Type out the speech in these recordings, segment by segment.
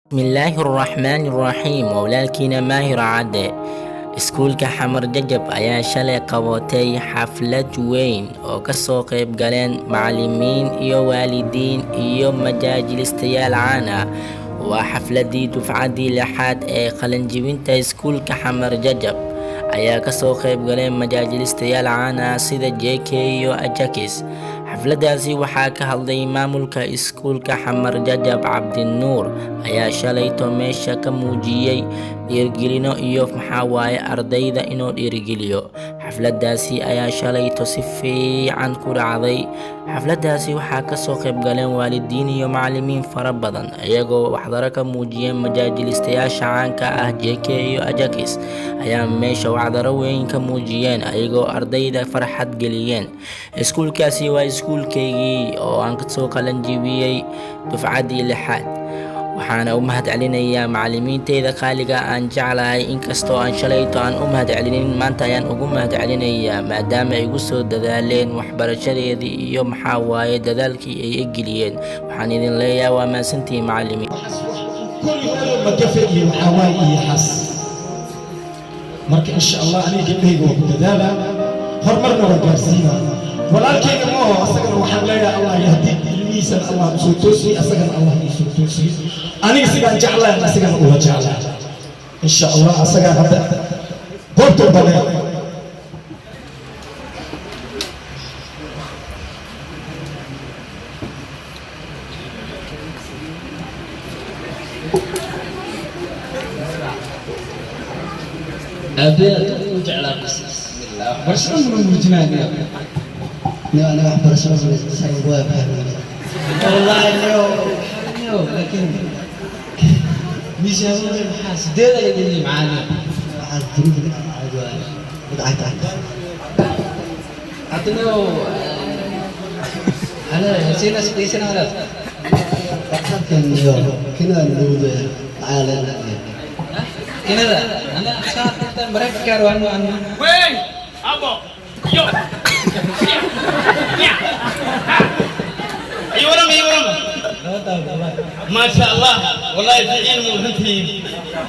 Bismillaahi Raxmaani Raxiim. Waa walaalkiina Maahir Cadde. Iskuulka Xamar Jajab ayaa shalay qabatay xaflad weyn oo kasoo qayb galeen macalimiin iyo waalidiin iyo majaajilistayaal caan ah. Waa xafladii dufcaddii lixaad ee qalinjibinta iskuulka Xamar Jajab ayaa kasoo qayb galeen majaajilistayaal caan ah sida JK iyo Ajakis. Xafladaasi waxaa ka hadlay maamulka iskuulka Xamar Jajab. Cabdinuur ayaa shalayto meesha ka muujiyey dhiirigelino iyo maxaa waaye ardayda inuu dhiirigeliyo. Xafladaasi ayaa shalayto si fiican ku dhacday. Xafladaasi waxaa kasoo qayb galeen waalidiin iyo macalimiin fara badan, iyagoo waxdaro ka muujiyeen. Majaajilistayaasha caanka ah JK iyo Ajakis ayaa meesha wacdaro weyn ka muujiyeen, ayagoo ardayda farxad geliyeen. Iskuulkaasi waa iskuulkaygii oo aan kasoo qalanjibiyey dufcaddii lixaad. Waxaana u mahad celinayaa macalimiinteyda qaaliga aan jeclahay. Inkastoo aan shalayto aan u mahad celinin, maanta ayaan ugu mahad celinayaa, maadaama ay igu soo dadaaleen waxbarashadeedii iyo maxaa waaye dadaalkii ay i geliyeen. Waxaan idin leeyahay, waa mahadsantihiin, macalimiin. Magafe iyo waxaa waaye iyo xas. Marka insha Allah aniga gabdhahayga waa ku dadaala, horumarna waa gaarsiina. Walaalkayga ma aho, asagana waxaan leeyahay Allah yahdi, ilmihiisana Allah usoo toosiye, asagana Allah iisoo toosiye. Aniga sidaan jeclahay asagana ula jeclahay, insha Allah. Asagaan hadda goobta balee. Aabbe u jeclaa, bismillah, waxbarashada mana muujinaya? Aniga waxbarashada waa fahmay. Wallahi niyo niyo, laakiin miisaan maxaa sideed ay dhigay macaan. Waxaa dunida caadi waaye mid cagta. Hadda niyo ana hasiina sideysana walaal. Halkan iyo kinada nuuda lacag leedahay. Kinada ana saartan Maraykanka waan waan. Wey, abo, yo, ya, ha. Ay waram, ay waram. ما شاء الله، والله في علم وفنتين.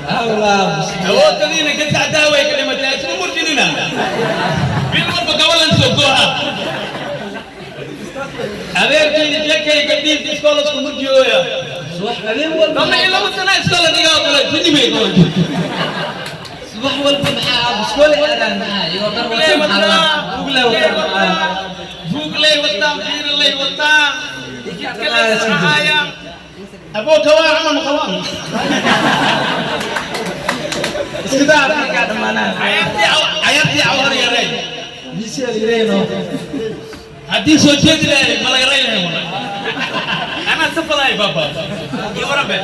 Awla. awoodadiina ka sacdaa way ka dhimatay, isku murjinina bil walba gabalan soo gooha. Adeerkayda jeekay gabdhihiisa iskoola isku murjiyooya. Subax habeen walba. 12 sana iskoola dhigaa kale jinni bay. Subax walba maxaa iskoole aadaan, maxaa iyo dhar wata, maxaa buugle wata, maxaa Buuglay wataan, fiirilay wataan, jidka la socayaan. Aboo kawaa camal qabaan. Iska daa ka dhamaanaa. Cayaartii cayaartii cawar yarey. Miisaan yareyno. Haddii soo jeedi lahay ma laga ray lahay, wallahi anaa safalahay baaba iyo warabe.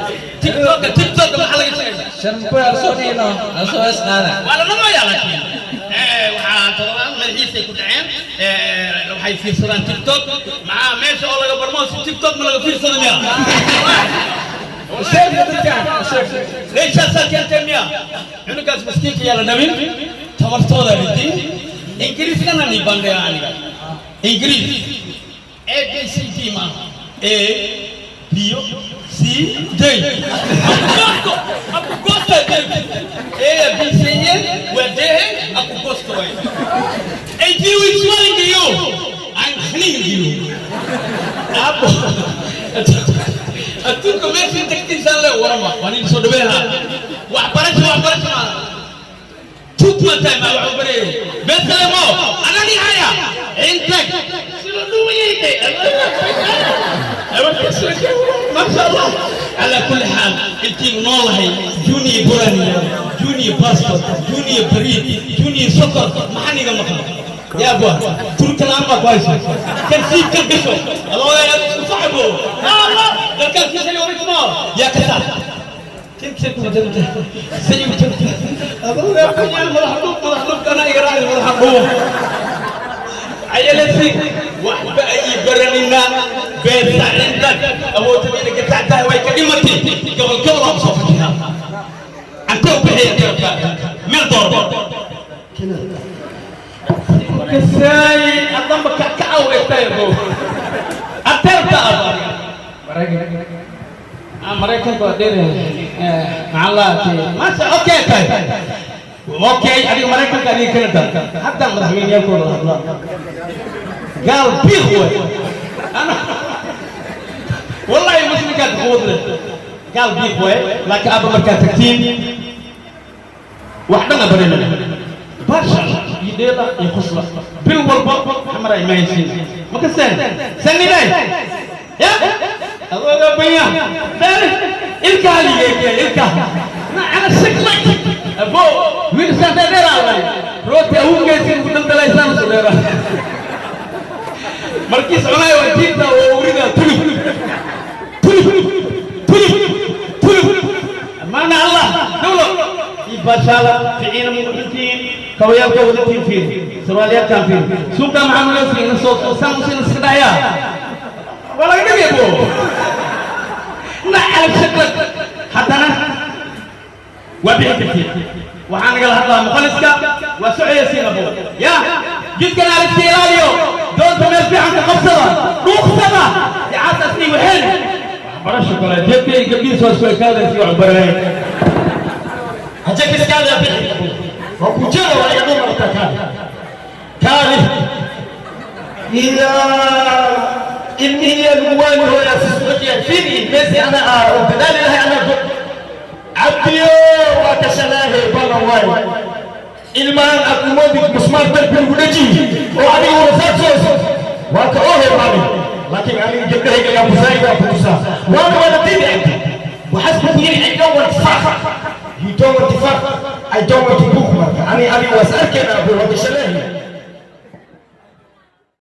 TikToka, TikToka maxaa laga sheegay? Sharmboy soo dhino soo isqaada. Waa la namayaa, laakiin waxaa todobaan madaxiisay ku dhaceen. Waxay fiirsadaan TikTok. Maxaa meesha oo laga barmo si TikTok ma laga fiirsado miya? Sheeg dadkan, sheeg. Meeshaasaa keentay miya? Cunugaas miskiinka yaa la dhabin, tabartooda dhidi. Ingiriiskana ni bandhaya aniga. Ingiriis A B C D maaha, A B C D. Akugosto, akugosto A B C A waa dehe, akugosto way. And you is swelling you, I'm cleaning you. Abo adduunka meesha tagtiisaan le warama waan idin soo dhaweynaa. Waxbarasho, waxbarasho maaha, tuug ma tahay, maa wax barayay besalemo anani haya intag sida dhuwayay. Masha Allah, ala kulli xaal intiin noolahay junior buraniya, junior passport, junior bariid, junior sokor, maxaa niga maqan? Yaa bua turkalaan baa ku hayso kan siib kan gasho alooya isku saxbo Allah dalkaan kiisay oritmo yaa ka saar. Cayalasi waxba ay baranina beesa cindag awoodadiina gasactahay way ka dhimatay. Gobol gobol aan soo fakiraa ante u bixiya garabka meel doorbo kasaay adamba kakacaw egtay bo ateerta. Maraykanka waa dheer maxaa la maasha. Okay, tahay. Okay, adiga Maraykanka, adiga Canada, hadda madaxweyneyaalkooda la hadlaa. Gaal biiq way. Ana wallahi muslimkaad quwad leh, gaal biiq way. Laakiin abba, markaad tagtiin wax dhan a barinay, baasha iyo dheela iyo khusla, bil walba xamar ay mahaysiin. Ma kaseen saniday ya adooga banya ilkaha ligeeya ilkaha ana shaklak abo wiil saanta dheeraaday, rooti awgeesi ugu daldalaysaan soo dheeraa. Markiis cunaay waa jiinta oo urida tulub tulub tulub tulub. Amaana Allah dawlo iyo baashaala ficiina muxintiin, kabayaalka wadatiin fiir, sarwaalyaalkan fiir, suuqa maxaa loo siin soo saan usin iska dhayaa waa laga dhigay bo nacalab shaklak. Haddana waa bixi kartiin. Waxaa nagala hadlaa mukhaliska waa socayasiin abo ya jidkan aliska ilaaliyo, doonta meel fiican ka qabsada, dhuuqsada icaasasni waxeen waxbarasho kale jeedkay gabdhihiis waa isku ekaadaysi wax baranay. Hajakiskaada bixi, waa ku jeeda, waa iga dhumarta. Kaali, kaali iya ilmihii lagu waani hooyaa si socodyaa firi meesi ana oo dadaali lahay ana cabdiyo waa kashanaahe ballan waay. Ilmahan aad umoodid musmaar darbi lagu dhaji oo adiga urasaad waa ka oohe maalin, laakiin aniga gabdhahayga yaa kusaaidaa ku tusaa waana waladayda cabdi. Waxaas ku yiri, I don't want fuck, you don't want to fuck, I don't want to book. Marka ani adiga waas arkayna abu, waa kashanaahe.